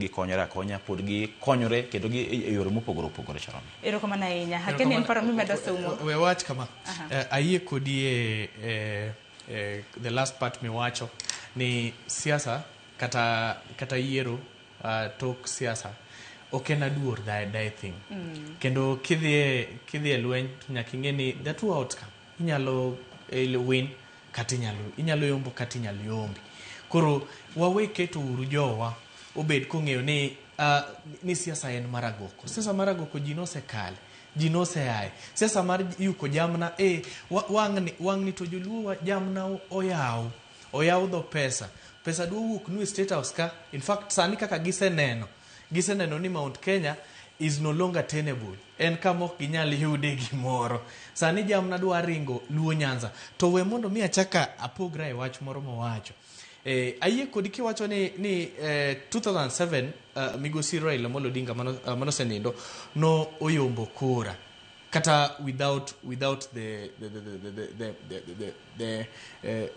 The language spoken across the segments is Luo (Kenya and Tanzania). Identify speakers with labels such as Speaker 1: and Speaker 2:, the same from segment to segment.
Speaker 1: Gikonyore akonya, pod gikonyore kendo gi e yore mopogore opogore, Sharon.
Speaker 2: Erokamano ahinya. Akeni en paro mimedo sumo.
Speaker 3: We wach kama. Ayie kodi e the last part miwacho ni siasa kata yiero tok siasa ok en a do or die thing. Kendo kidhie lweny to nyaka ing'e ni there are two outcome. Inyalo win kata inyalo yombo kata inyalo yombi. Koro wawe keto uru jowa obed kong'eyo ni siasa en mar agoko. Siasa mar agoko ji nosekale. Ji noseaye. Siasa mar yuko jamna wang'ni to joluo wa jamna oyaw. Oyaw dho pesa. Pesa dwa wuok nu e State House ka. In fact, sani kaka giseneno. Giseneno ni Mount Kenya is no longer tenable. En kama ok ginyal yude gimoro. Sani jamna dwa ringo Luo Nyanza. To we mondo mi achaka apogra e wach moro mowacho. Ayie kodi kiwacho ni 2007 migosi Raila Amolo Odinga manosenindo no oyombo kura kata without the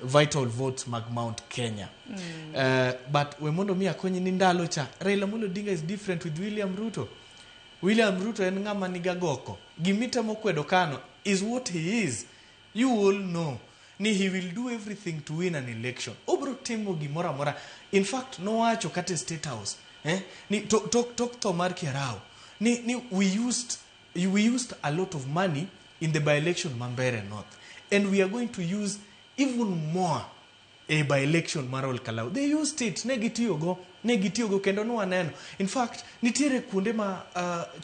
Speaker 3: vital votes mag Mount Kenya. But we mondo mi akonyi ni ndalo cha Raila Amolo Odinga is different with William Ruto. William Ruto en ng'ama niga goko. Gimitemo kwedo kano is what he is. You all know ni he will do everything to win an election. Obro timo gimoro amora. In fact, nowacho kata e State House ni tok tho mar Kiarao ni we used a lot of money in the by-election Mambere North, and we are going to use even more e by-election mar Olkalau. They used it, ne gitiyogo kendo nwaneno. In fact, nitiere kuonde ma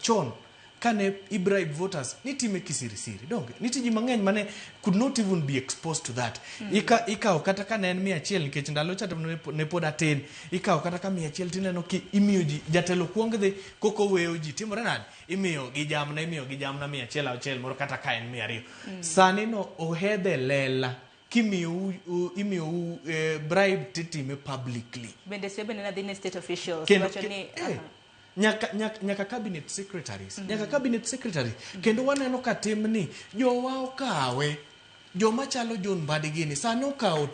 Speaker 3: chon kane ibribe voters nitime kisirisiri, donge nitie ji mang'eny mane could not even be exposed to that. Ikawo kata ka ne en 100, nikech ndalo cha to ne pod atin, ikawo kata ka 100 tineno ki imiyo ji, jatelo kuong dhi koko weyo ji, timore nade, imiyo gi jamna, imiyo gi jamna 100 auchiel moro kata ka en 200. Sani no ohedhe lela kimiyou imiyou bribe titime publicly.
Speaker 2: Bende sie bende nadhi ne state officials
Speaker 3: kendo
Speaker 2: wacho ni
Speaker 3: nyaka cabinet secretaries, nyaka cabinet secretary. Kendo waneno ka timni jowa okawe, joma chalo John Mbadi gini sani okawo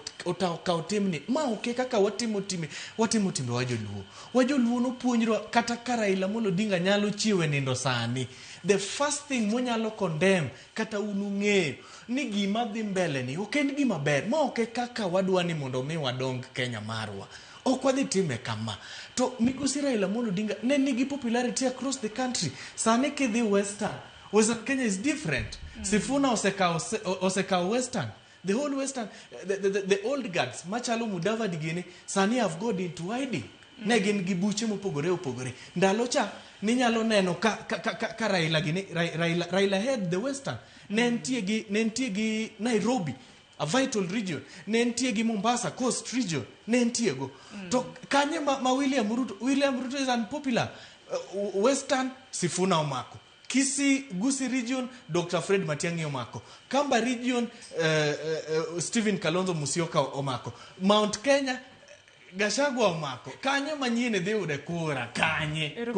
Speaker 3: timni ma ok e kaka watimo timbe wa joluo. Wa joluo nopuonjrwa kata ka Raila Amolo Odinga nyalo chiewo e nindo sani, the first thing monyalo condemn, kata un ung'eyo ni gima dhi mbele ni ok en gima ber, ma ok e kaka wadwa ni mondo mi wadong Kenya marwa, ok wadhi time kama. To migosi Raila Amolo Odinga ne nigi popularity across the country. Sani kidhi Western Kenya is different. Sifuna osekawo Western, the whole Western, the old guards machalo Mudavadi gini sani have gone into hiding. Ne gin gi buche mopogore opogore. Ndalo cha ninyalo neno ka Raila gini, Raila had the Western, ne nitie gi Nairobi, a vital region, ne nitie gi Mombasa, coast region, ne nitie go. To kanye ma William Ruto? William Ruto is unpopular. Western Sifuna omako. Kisii, Gusii region, Dr. Fred Matiang'i omako. Kamba region, Stephen Kalonzo Musyoka omako. Mount Kenya, Gachagua omako. Kanye manyien dhi yude kura? Kanye?